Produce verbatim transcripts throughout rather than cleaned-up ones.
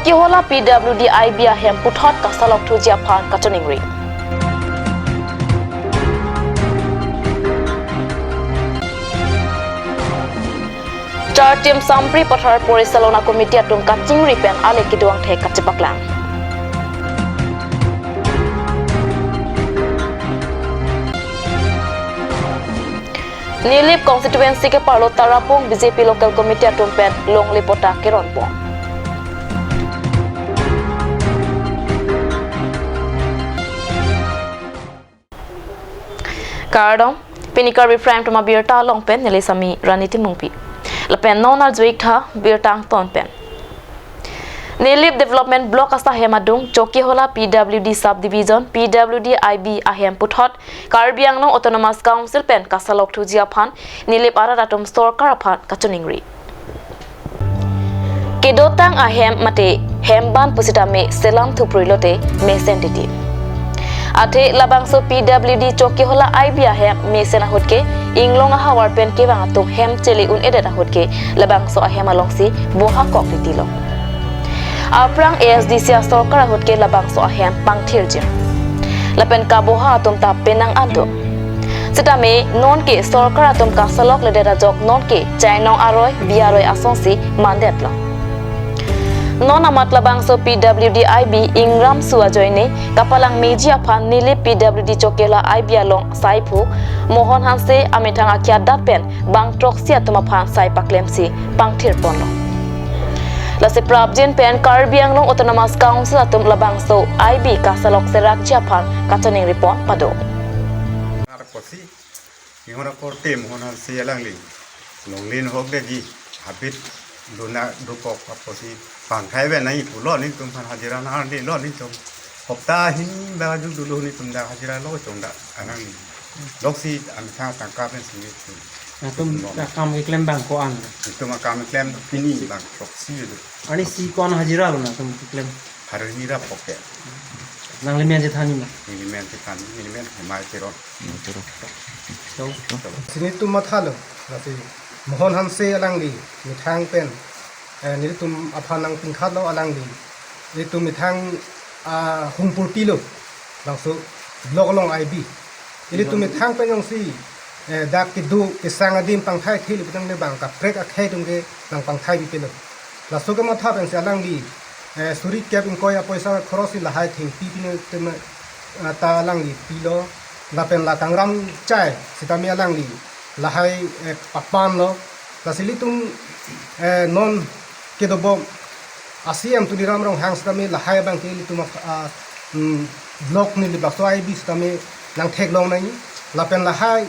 Chokihola P W D I B ahem puthot kasalok thuji aphan kachiningri. Chartim Sampri Pathar Porichalona Committee atum kachingri pen ale kedo angthek kachepaklang. Nilip constituency keparlo Tarapung B J P local committee atum pen longle patta keronpon. Kardom, pini Karbi Prime Time abirta along pen neli Sami Rani Timungpi. Lapen non arjuik tha birta angton pen. Nilip Development Block asahem adung Chokihola P W D Subdivision, P W D I B ahem puthot Karbi Anglong Autonomous Council pen kasalok thuji aphan Nilip arat atum sorkar aphan kachiningri. Kedotang ahem mate hemban pusitame selam thuprui lote mesen titi. Athe labangso P W D Chokihola I B ahem mesen ahut ke inglong ahavar pen kevang atum hem chele un-edet ahut ke labangso ahem alongsi boha kok titi lo. Aphrang A S D C asorkar ahut ke labangso ahem pangthirjir. Lapen kaboha atum ta penang an do. Sitame non ke sorkar atum kasalok ledet ajok non ke chainong aroi, bi aroi asonsi mandetlo. Non amat labangso P W D I B ingram su ajoine kapalang meji aphan Nilip P W D Chokihola I B along saiphu Mohon Hanse amethang akhiat dat pen bang throksi atum aphan sai paklemsi pangthirponlo. Lasi prapjin pen Karbi Anglong Autonomous Council atum labangso I B kasalok serakji aphan kachiningri pon pado. Ar kosi, ihora korte Mohon Hanse alangli longle inghokdeji, habit dona dokok apotsi pangthai ave nangji pulo, netum aphan hajira nangdelo netum. Hopta hini baju dolo netum dak hajira lo chongda alangli. Loksi amethang tangka pensi netum. Netum akam keklem bang ko-an? Netum akam keklem pini bang throksi do. Arnisi ko-an hajira lo netum keklem? Hari ini ra poke. Nangli men chethan ma? Neli men chethan, neli men Hemai Teron. Hemai Teron. Lasi netum mathalo, lasi Mohon Hanse alangli methang pen, eh, nelitum aphan nangpingkhatlo alangli. Nelitum methang, ah, humpurtilo, labangso block along I B. Nelitum methang pen jongsi, eh, dak kedo kesang adim pangthai thil pitang le bang kaprek akhei atum ke nangpangthai pipelo. Laso kematha pensi alangli, eh, suri kep ingkoi apoisa khorosi lahai thengpi pine tem, eh, ta alangli pilo. Lapen la kangram chai sitame alangli lahai, eh, papanlo. Lasi ilitum, eh, non kedobom a-C M Tuliram Ronghang sitame lahai abang ke ilitum, ah, mm, block Nilip labangso I B sitame nangtheklong nangji. Lapen lahai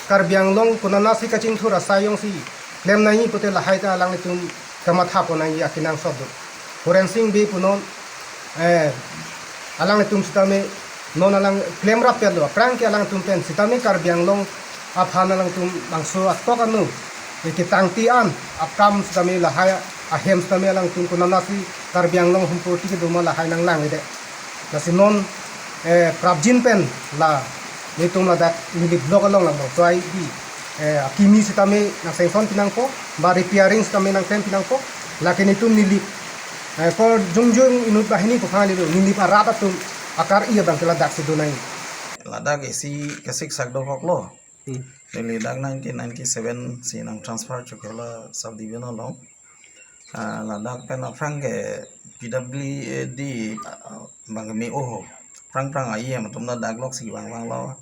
Karbi Anglong konatsi kachingthur asai jongsi klem nangji pute lahai ta alanglitum kamathapon nangji akenangsot do. Horensing Bey punon, eh, alanglitum sitame non alang klemrap pelo, aphrang ke alangtum pen sitame Karbi Anglong aphan alangtum bangso atok anu, eh, ketangte an akam sitame lahai ahem sitame alangtum konatsi Karbi Anglong humpurti kedo ma lahai nanglangledet. Lasi non, eh, prapjin pen la netum ladak Nilip block along labangso I B, eh, akimi sitame nangsanction pinangpo, ba repairing sitame nangklem pinangpo, lake netum Nilip, eh, ko jongjong inut banghini pu aphan nelitum Nilip arat atum akar-i abang ke ladaksi do nangji. Ladak isi kesik sak dokoklo. Hmm. Neli dak nineteen ninety-seven si nangtransfer Chokihola subdivision along. Ah, ladak pen aphrang ke P W D, ah, bang keme oho. Aphrang aphrang a-E M atum ladak loksi vangvanglo.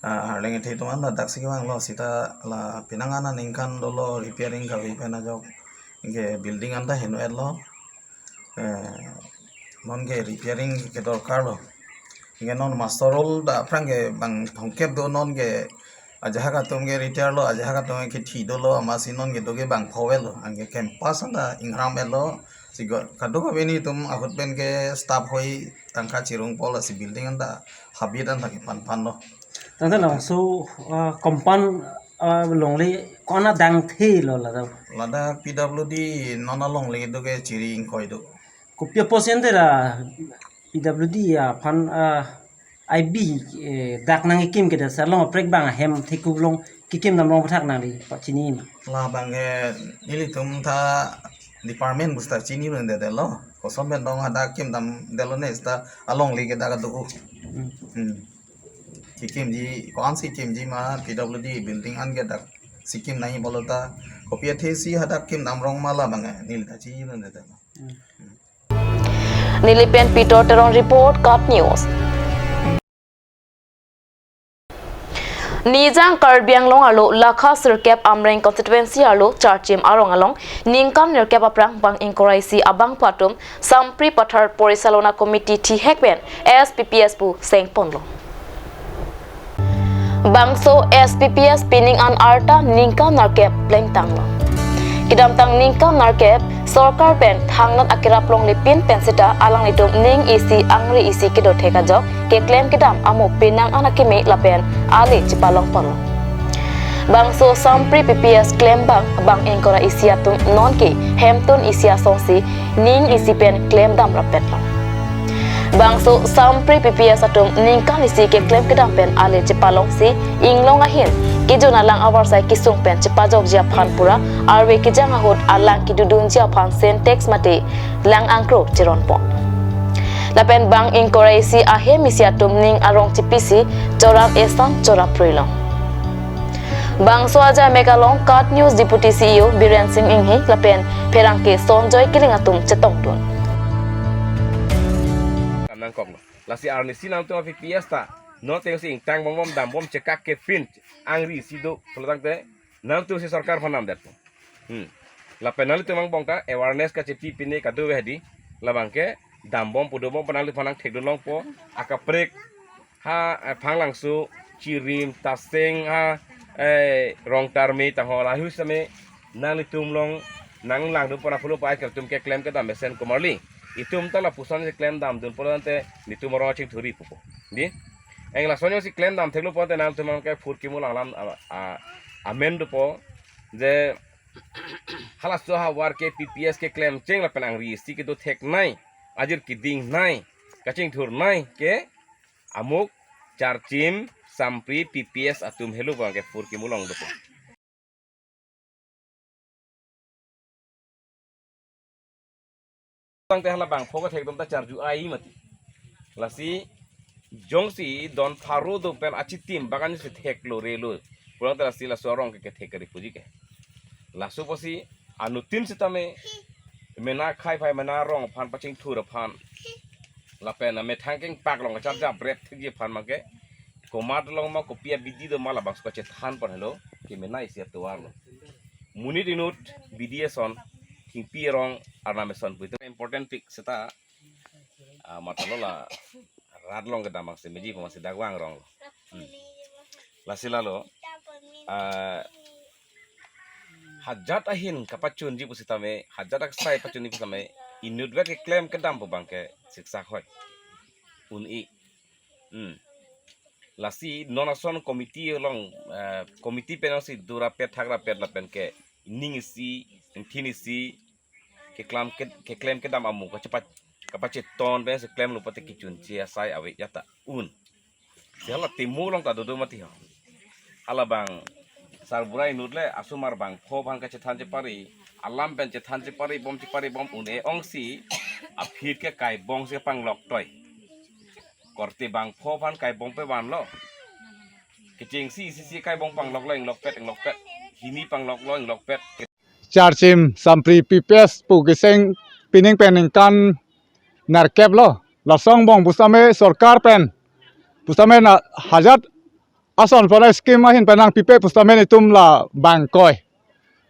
Ah, arleng ethe atum an ladaksi vanglo seta la penang an aningkan dolo repairing kave pen ajok ke building anta heno-etlo. Eh, non ke repairing ke dorkarlo. Anke non master roll ta aphrang ke bang thomkep do, non ke ajahak atum ke retire lo, ajahak atum ke thi dolo, amatsi non kedo ke bang pho-etlo. Anke campus anta ingram-etlo. Si go, kadokave netum ahut pen ke staff hoi tangka chirung polo, si building anta habit anta kepanpanlo. Tangte labangso, ah, compound, ah, longle ko-an adang thelo ladak? Ladak P W D non alongle do ke chiri ingkoi do. Kopi apotsi ante la P W D aphan, ah, I B, eh, dak nangkekim kedo, sar along kaprek bang ahem theklong kekim damlong aphuthak nangli pachini ma? Labang ke nelitum ta department pusita chinidunde detlo. Koson pen dong hadak kim damdetlo ne seta alongle ke dak do. Hmm. Hmm. Kekimji, ko-ansi kimji ma P W D building an ke dak si kim nangji pulo ta. Kopi athesi hadak kim dam rong ma labang ke neli ta chinidunde detlo. Neli pen Peter Teron report, KAT News. Nijang Karbi Anglong arlo Lakha sirkep Amreng constituency arlo Charchim arong along ningkan nerkep aphrang bang ingkoi ra isi abangphu atum Sampri Pathar Porisalona Committee thihek pen S P P S pu sengponlo. Bangso S P P S pining an arta ningkan nerkep plengtanglo. Kedamtang ningkan nerkep sorkar pen thangnat akerap longlepin pen seta alanglitum ning isi angri isi kedothek ajok keklem kedam amo penang an akeme lapen ale chepalongponlo. Bangso Sampri P P S klembang bang ingkoi ra isi atum nonke hemtun isi asonsi ning isi pen klem damrappetlo. Bangso Sampri P P S atum ningkan isi keklem kedam pen ale chepalongsi inglong ahin kejun alang avarsai kesung pen chepajokji aphan pura arve kejang ahut alang kedodunji aphan Sintex mate lang angkro cheronpon. Lapen bang ingkoi ra isi ahem isi atum ning arong chepisi chorap eson chorap pruilo. Bangso ajai mek along KAT News Deputy C E O Biren Singh Enghi lapen pherangke Sonjoy Killing atum chetongdun. Nangkoklo. Lasi arnisi nangtum P P S ta non atengsi ingtang bongbom dambom chekak kepin angri isi do pulo tangte nangtumsi sorkar aphan namdet. Hmm. Lapen nanglitum angbong ta awareness kachepi pine kadokave hedi. Labang ke dambom pudobom pen nangliphan nangthekdun longpo. Akaprek ha, eh, Phanglangso, Chirim, Taseng ha, eh, Rongtarme, Tanghor ahu same nanglitum along nanglangdun pon aphulo pai ke atum keklem kedam mesen komarli. Itum ta lapuson si klem damdun pulo tangte netum arong chingthuri pupo. Di? Eng lason si klem dam theklo pulote nangtum ke phur kimu langlam a, a, amen dopo je halaso havar ke P P S keklem cheng lapen angri isi kedotheknei, ajir kedingnei, kachingthurnei ke amuk Charchim Sampri P P S atum helo bang ke phur kimu long dopo. Tangte hala bangpho kethek atum ta charju ai mati. Lasi jongsi don pharo do pen achitim bagan si theklo relo. Pulang te lasi laso arong ke kethek kari puji ke. Laso pusi anuttin sitame mena khei phai mena rong aphan pachingthur aphan. Lapen amethang kengpak along kacharjap rep thekji aphan abang ke. Komat along ma kopi abidi do ma labangso kachethan pon helo. Kemena isi atovar lo. Monit inut bidi ason thengpi arong arnam ason pu itum important pik seta, ah, matha lo la rat along kedam abang si meji puma si dagwang rong lo. Hmm. Lasi lalo, ah, hajat ahin kapachunji pusitame, hajat aksai pachunji pusitame, inutvet keklem kedam pu abang ke siksak hoi. Un-i. Hmm. Lasi non ason committee along, eh, committee pen si durapet thakrapet lapen ke ning isi, ingthin isi, keklam ke, keklem kedam amu kachepat kapacheton pen si klemlo pute kechunche asai ave jata un. Si hala temu along ta dodo mati ho. Hala bang sarbura inut le asomar bangpho aphan kachethan chepari, alam pen chethan chepari bom chepari bom un-e ongsi aphi ke kaibong si panglok toi. Korte bangpho aphan kaibong pe vanlo. Kechengsi isi si kaibong pangloklo inglokpet inglokpet. Hini pangloklo inglokpet. Charchim Sampri P P S pu keseng pining pen ningkan nerkep lo. Laso angbong pusitame sorkar pen pusitame na hajat ason pala scheme ahin pen nangpipe pusitame netum la bangkoi.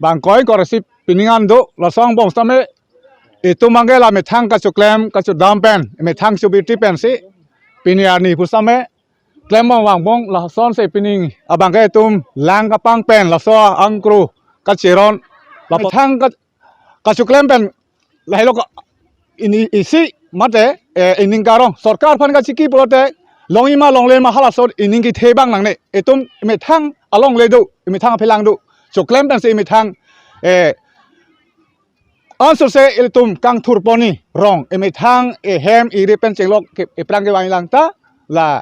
Bangkoi korsi pining an do laso angbong sitame itum abang ke la methang kachoklem kachodam pen, methang chobiti pensi pini arni pusitame klembom vangbom lasonsi pining abang ke itum lang kapang pen laso angkru kacheron la methang ka, kachoklem pen lahelo ka ini isi mate, eh, ining karong sorkar aphan kachiki pulote longji ma longle ma halaso ining kethe abang nangne itum methang alongle do, methang aphelang do, choklem pensi methang, eh, ansose itum kangthur pon-i rong, methang ehem iri pen chenglok ke, ephrang kevang lang ta la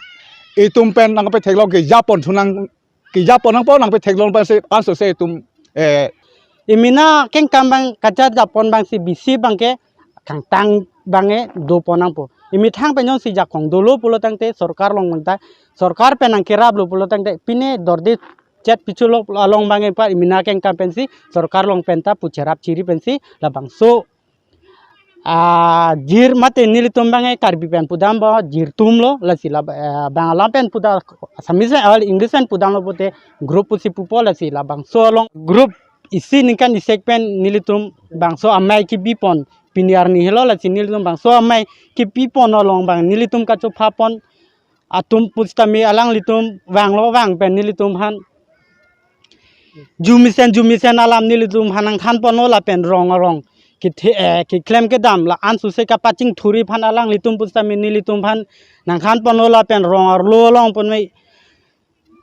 itum pen nangpetheklong ke japon thunang kejapon nangpo nangpetheklong pensi ansose itum, eh, Emena kengkam abang kachadapon abangsi bisi abangke kangtang abangke dopon nangpo. Emethang pen jongsi jakong dolo pulo tangte sorkar along abang ta, sorkar pen nangkeraplo pulo tangte pine dorde chet pichulok along abangke pa emena kengkam pensi sorkar along pen ta pu cherap chiri pensi labangso, ah, jir mate nelitum abangke Karbi pen pudampo, jir atumlo, lasi la, eh, bang alam pen puda, Assamese, ah, English pen pudamlo pute group pusi pupo, lasi labangso along group isi ningkan isek pen nelitum bangso amei kebipon pini arni helo, lasi nelitum bangso amei kebipon along abang nelitum kachophapon atum pusitame alanglitum vanglo, vang pen nelitum aphan arjumesen arjumesen alam nelitum aphan nangthanponlo lapen rong arong kethe, eh, keklem kedam la-an suse kapachingthuri aphan alanglitum pusitame nelitum aphan nangthanponlo lapen rong arlo along pon me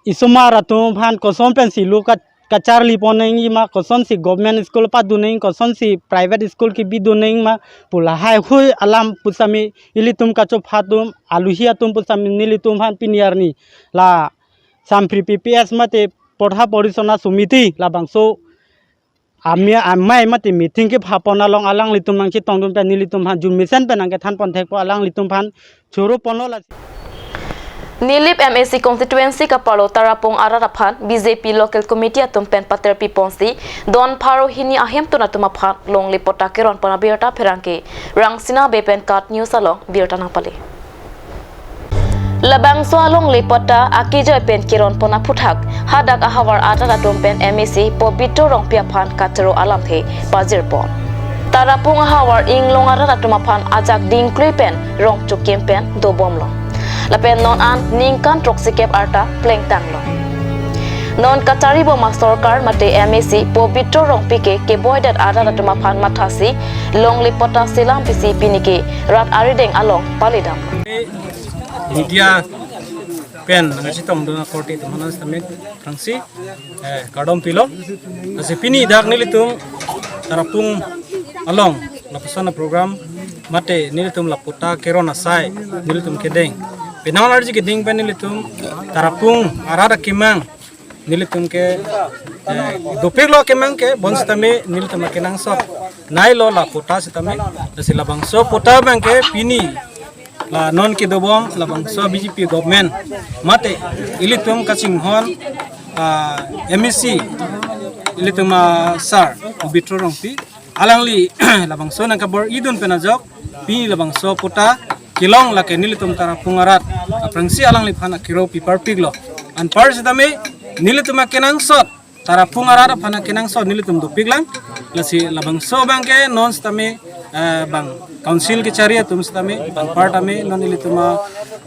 isomar atum aphan koson pensi lo ka-, kacharlipon nangji ma, kosonsi government school padun nang, kosonsi private school kebidun nang ma pu lahai hui alam pusitame ilitum kachopha atum, aluhi atum pusitame nelitum aphan pini arni la Sampri P P S mate Portha Porichalona Samiti labangso amei, amei mate meeting kephapon along alanglitum nangchetongdun pen nelitum aphan arjumesen pen nangkethanpon thekpo, alanglitum aphan choroponlo la. Nilip M A C constituency kaparlo Tarapung arat aphan B J P local committee atum pen paterpiponsi don pharo hini ahemtun atum aphan longle patta keronpon abirta pherangke Rangsina Bey pen KAT News along birta nangpale. Labangso alongle patta akejoi pen keronpon aphuthak hadak ahavar arat atum pen M A C Pobitro Rongpi aphan kachoro alamthe pajirpon. Tarapung ahavar inglong arat atum aphan ajak dingklui pen rong chokim pen dobomlo. Lapen non an ningkan throksikep arta plengtanglo. Non kacharibom asorkar mate M A C Pobitro Rongpi ke keboidet arat atum aphan mathasi longle patta selam pisi pini ke rat arideng along paledam. Media pen nangchetongdun akorte atum aphan sitame aphrangsi, eh, kardom pilo. Lasi pini dak nelitum Tarapung along lapuson aprogram mate nelitum la patta keron asai nelitum kedeng, penang arji kedeng pen nelitum Tarapung arat akemang nelitum ke, eh, dopiklo akemang ke bonsitame nelitum akenangsot nailo la patta sitame. Lasi labangso patta abangke pini la non kedobom labangso B J P government mate ilitum kachinghon, ah, M A C ilitum, ah, sir Pobitro Rongpi alangli labangso nangkabor-idun pen ajok pini labangso patta kelong lake nelitum Tarapung arat aphrangsi alangliphan akero piparpiklo. Anpar sitame nelitum akenangsot Tarapung arat aphan akenangsot nelitum dopiklang. Lasi labangso abangke non sitame, eh, bang council kechari atum sitame, anpar tame non ilitum a,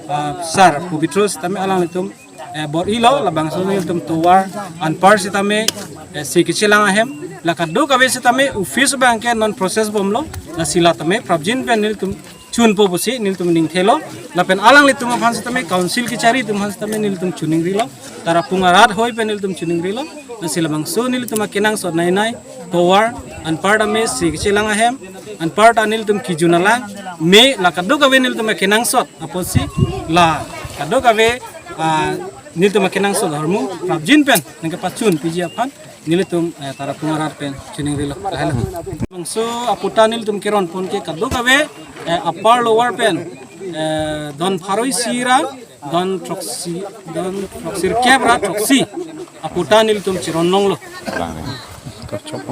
ah, sir Pobitro sitame alanglitum, eh, bor-ilo, labangso nelitum tovar, anpar sitame, eh, si kechelang ahem, la kadokave sitame office abangke non process bomlo, lasi la tame prapjin pen nelitum chunpo pusi nelitum ningthelo. Lapen alanglitum aphan sitame council kechari atum aphan sitame nelitum choningrilo. Tarapung arat hoi pen nelitum choningrilo. Lasi labangso nelitum akenangsot nainai tovar, anpar tame si kechelang ahem, anpar ta nelitum kejun alang, me la kadokave nelitum akenangsot apotsi la kadokave, ah, nelitum akenangsot ahormu prapjin pen nangkepachun piji aphan nelitum, eh, Tarapung arat pen choningrilo. Lahelo. Labangso apatta nelitum keronpon ke kadokave, eh, upper lower pen, eh, don pharo isi ra don throksi, don throksirkep ra throksi apatta nelitum cheron longlo.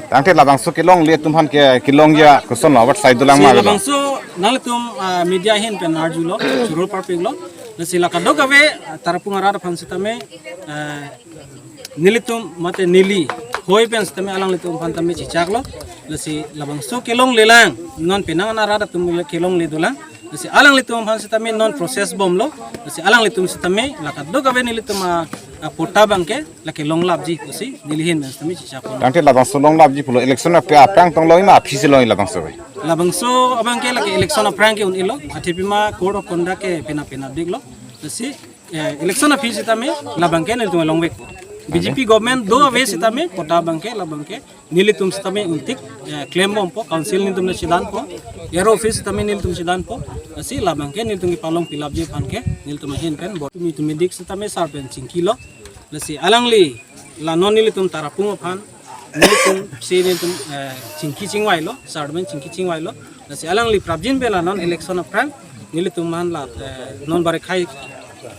Tangte labangso kelongle atum aphan ke kelongji koson lo, what side dolang ma lo? Labangso nanglitum, ah, media ahin pen arjulo, choro parpiklo. Lasi la kadokave, ah, Tarapung arat aphan sitame, ah, nelitum mate neli hoi pen sitame alanglitum aphan tame chechaklo. Lasi labangso kelonglelang, non penang an arat atum le kelongle dolang. Lasi alanglitum aphan sitame non process bomlo. Lasi alanglitum sitame la kadokave nelitum a, apatta abangke lake longlapji pusi neli ahin pen sitame chechaklo. Tangte labangso longlapji pulo election ape aphrang tonglo ma aphisi long labangso ave? Labangso abangke lake election aphrang ke un-elo, athepima code of conduct ke pena pena diklo. Lasi, eh, election aphi sitame labangke nelitum longvek. B J P government do ave sitame patta abangke labangke nelitum sitame untik, eh, klem bompo, council nelitum chedanpo, A R O office sitame nelitum chedanpo. Lasi labangke nelitum kepalong pilapji aphan ke nelitum ahin pen bor tumi tumi dik sitame sar pen chingkilo. Lasi alangli la non nelitum Tarapung aphan Nelitum si nelitum, eh, chingki chingvailo, sir atum chingki chingvailo. Lasi alangli prapjin pen la non election aphrang nelitum aphan la, eh, non bare khai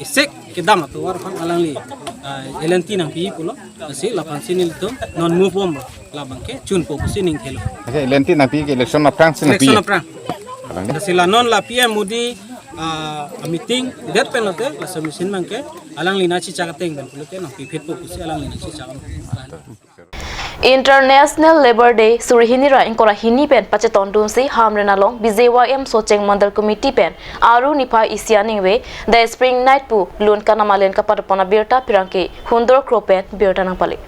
isek kedam atovar aphan alangli, eh, L and T nangpi pulo. Lasi laphan si nelitum non move on labang ke chunpo pusi ning thelo. Oke, L and T nangpi ke election aphrang si nangpi. Election aphrang. Alangli. Lasi la non la P M Modi, ah, meeting det pen lote, la submission abang ke alangli nangchichak ateng pen pulote nangpiphitpo pusi alangli nangchichak. International Labour Day suri hini ra ingkoi ra hini pen pachetongdunsi Hamren along B J Y M Socheng Mandal Committee pen Aru niphai isi aningve The Spring Night pu lun kanam alen kapadopon abirta pherangke Hundor Kro pen birta nangpale.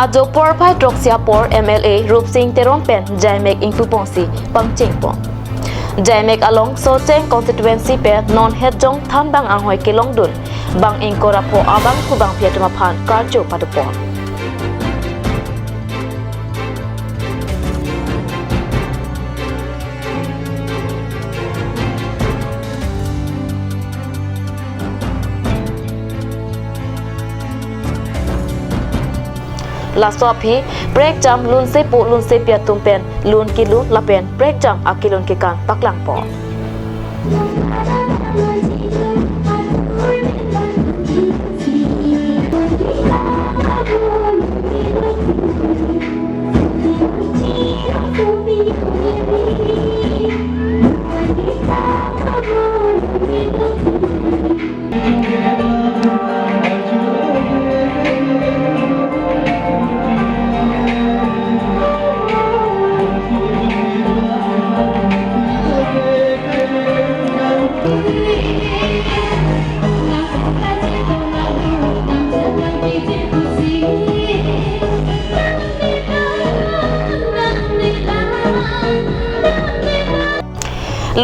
Ajo porphai throksi apor M L A Rupsing Teron pen jaimek ingpuponsi pangchengpon. Jaimek along Socheng constituency pen non hetjong thanbang anghoi kelongdun bang ingkoi ra pho abangphu bangpi atum aphan karju padopon. Laso aphi prekjam lunsepo lunsepi atum pen lun kelun lapen prekjam akelun kekan paklangpo.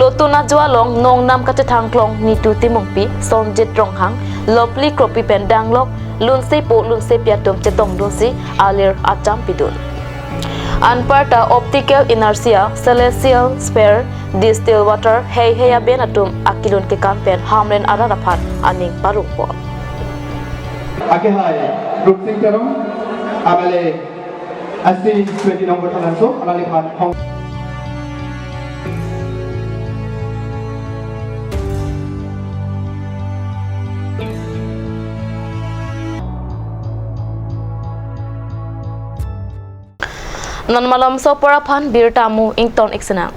Lotun ajo along nongnam kachethang klong Nitu Timungpi, Sonjit Ronghang, Lovely Kropi pen danglok lunsepo lunsepi atum chetongdunsi alir acham pidun. Anparta optical inertia, celestial sphere, distilled water, heihei aben atum akelun kekan pen Hamren arat aphan aning parongpo. Akehai Rupsing Teron, M L A, S T twenty number Thalangso, alangliphan hong. Non malomso apor aphan birta amu ington iksinang.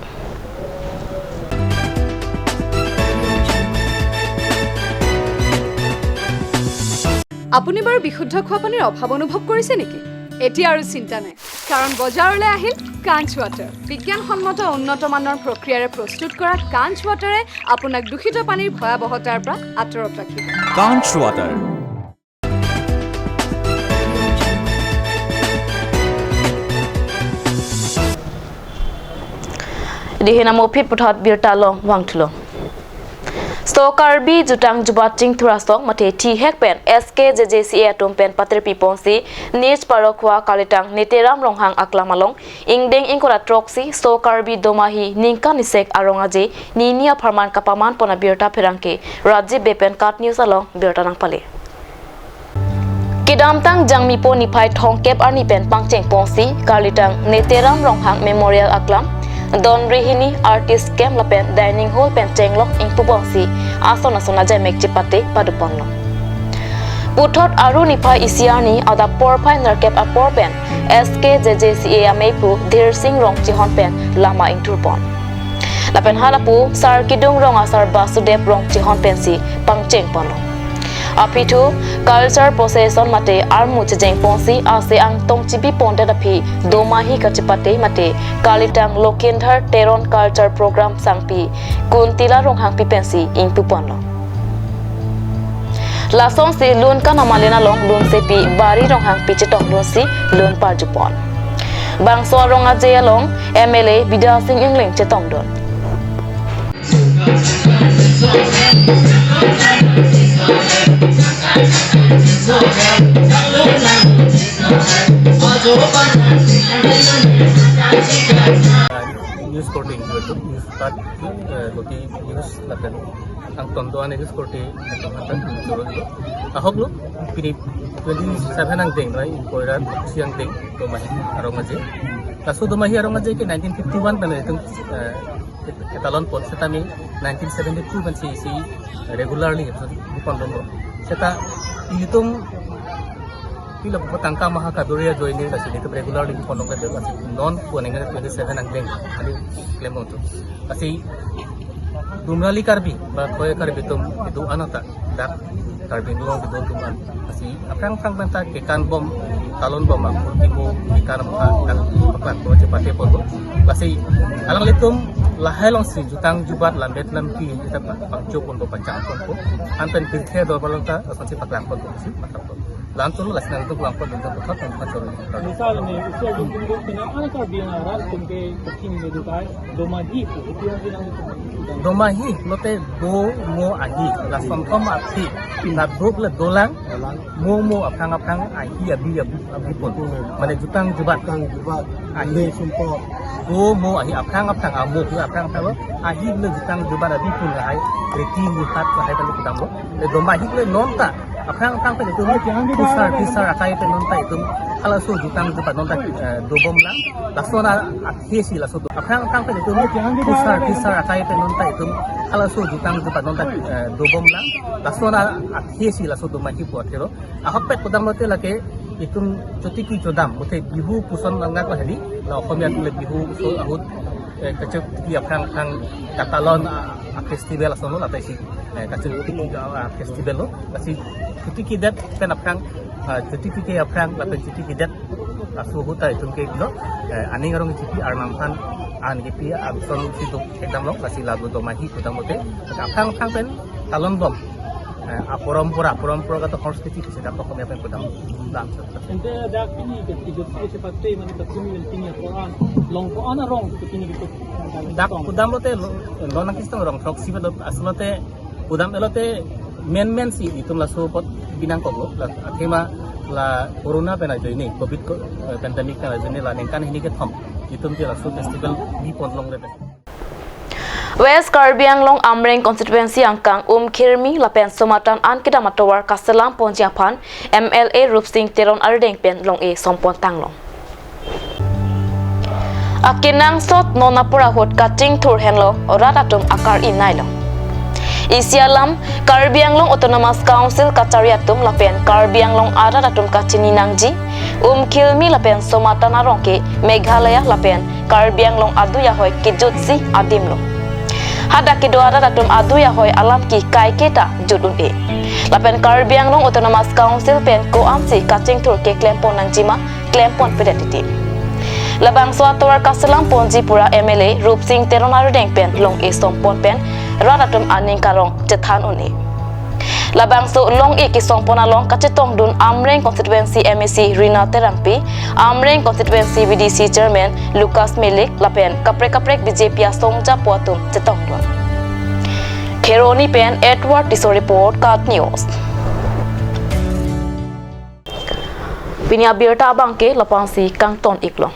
আপুনি বাৰু বিশুদ্ধ খোৱা পানীৰ অভাৱ অনুভৱ কৰিছে নেকি? এতিয়া আৰু চিন্তা নাই, কাৰণ বজাৰলৈ আহিল কাঞ্চ ৱাটাৰ। বিজ্ঞানসন্মত উন্নত মানৰ প্ৰক্ৰিয়াৰে প্ৰস্তুত কৰা কাঞ্চ ৱাটাৰে আপোনাক দূষিত পানীৰ ভয়াৱহতাৰ পৰা আঁতৰত ৰাখিব। Kanch Water. Dihin amophit puthot birta along vangthulo. So Karbi jutang jubat chingthur asong mate thihek pen S K J J C A atum pen patirpiponsi Nij Parok Hua Kalitang Neteram Ronghang aklam along ingdeng ingkoi ra throksi So Karbi Domahi ningkan isek arong aje nini apharman kapamanpon abirta pherangke Rajib Bey pen KAT News along birta nangpale. Kedamtang Jangmipo niphai thomkep arni pen pangchengponsi Kalitang Neteram Ronghang Memorial Aklam, Don Rihini Artist Camp lapen Dining Hall pen chenglok ingpuponsi ason ason ajaimek chepate padoponlo. Puthot Aru niphai isi arni adap porphai nerkep apor pen S K J J C A amei pu Dhir Sing Rongchehon pen lama ingthurpon. Lapen halapu Sar Kidung Rong asar Basudev Rongchehon pensi pangchengponlo. Aphi thu culture procession mate armu chejengponsi ase angtong chibipondet aphi Domahi kachepate mate Kalitang Lokhindhar Teron Culture Program sangpi Kuntila Ronghangpi pensi ingpuponlo. Lasonsi lun kanam alen along lunsepi Bari Ronghangpi chetongdunsi lun parjupon. Bangso arong aje along M L A Bidya Sing Engleng chetongdun. News korte, news start, eh, goti news lapen angton do-an news korte, angton do-an news korte. Ahok lo, pini twenty seven angdeng, noi, Koirat si angdeng, Domahi arong aje. Laso Domahi arong aje ke nineteen fifty one pen itum, eh, ketalon pon setame nineteen seventy two pen si, si regularly, so, bipon dong. Seta ilitum pila pu tangka maha kaduri ajoine lasi ilitum regularly bipon dong ke lasi non pu aneng twenty seven angdeng kali klem dong tu. Lasi Dumrali Karbi ba Khoi Karbi atum kedo-an ta dak Karbi Anglong kedo atum an. Lasi aphrang aphrang pen ta kekan bom, talon bom, akur kimo kekan bom, ah, dak paklak ko chepate pon. Lasi alanglitum lahai alongsi jutang jubat, lammet lamki ta pa-, pangcho ponpo, pachang ponpo. Anpen pirthe dorbar along ta lasonsi paklak ponpo, si paklak ponpo. Lam cholo lasi nangtum langpon dun ta paklak ponpo, cholo. Misal ni, usia jumtum duk kena ana Karbi Anglong arat tum ke kaching ni dukai, Domahi, itu yang bilang itu. Domahi, lote do mo ahi, lason thom aphi, na duk le dolang, mo mo aphrang aphrang ahi abi abi abi pon. Mane jutang jubat. Jutang jubat. Ahi. Ande sumpot. Do mo ahi aphrang aphrang, amo ahi aphrang aphrang lo. Ahi le jutang jubat abi pon lahai. Reti nihat lahai ta le kedam lo. Le Domahi le non ta. Aphrang aphrang pen itum pusar pisar akai pen non ta itum halaso jutang jubat non ta, eh, dobom lang. Laso na ahi si laso do. Aphrang aphrang pen itum pusar pisar akai pen non ta itum halaso jutang jubat non ta, eh, dobom lang. Laso na ahi si laso Domahi pu athero. Ahokpet kedam lote lake itum chotiki chodam, bote Bihu puson nangak lahai, la Okhomia atum le Bihu so ahut, eh, kachotiki aphrang aphrang katalon a, a festival ason lo, lata isi, eh, kachotiki a, a festival lo, lasi chotiki det pen aphrang, ah, chotiki ke aphrang, lapen chotiki det laso ahut ta itum ke lo, eh, aning arong kipi, arnam aphan an kipi, angson si duk ekdam lo, lasi laso Domahi kedam lote, aphrang aphrang pen talon bom. Eh, aporompora, aporompora kata horse kiti kisi dak Okhomia pen kedam. Dam. Ante dak ini ke tiga puluh sepatu mana tak sini penting ya koran. Long koran arong ke sini gitu. Dak kedam lote lo, lo nang kisitong rong throksi lo, asolote kedam elote men men si itum laso apot binang kok lo. La athema la corona pen ajoine, covid ko, eh, pandemic pen ajoine la ningkan hini kethom itum ke laso festival bipon longle pen. West Karbi Anglong Amreng constituency angkang Umkhirmi lapen Somatan an kedam atovar kaselam ponji aphan M L A Rupsing Teron arideng pen long-e sompon tanglo. Akenangsot non apor ahut kachingthur henlo, rat atum akar-i nailo. Isi alam, Karbi Anglong Autonomous Council kachari atum lapen Karbi Anglong arat atum kachini nangji, Umkhirmi lapen Somatan arong ke Meghalaya lapen Karbi Anglong adui ahoi kejutsi adim lo. Hadak kedo arat atum adui ahoi alam ke kaike ta jut un-e. Lapen Karbi Anglong Autonomous Council pen ko-ansi kachingthur keklem pon nangjima, klem ponpedet titi. Labangso atovar kaselam ponji pura M L A Rupsing Teron arideng pen long-e sompon pen rat atum aning karong chethan un-e. Labangso long-e kesompon along kachetongdun Amreng constituency M A C Rina Terangpi, Amreng constituency V D C chairman Lucas Melik lapen kaprek kaprek B J P asong japo atum chetongdun. Kheroni pen Edward Tisso report, KAT News. Pini abirta abang ke lapu-ansi kangton iklo.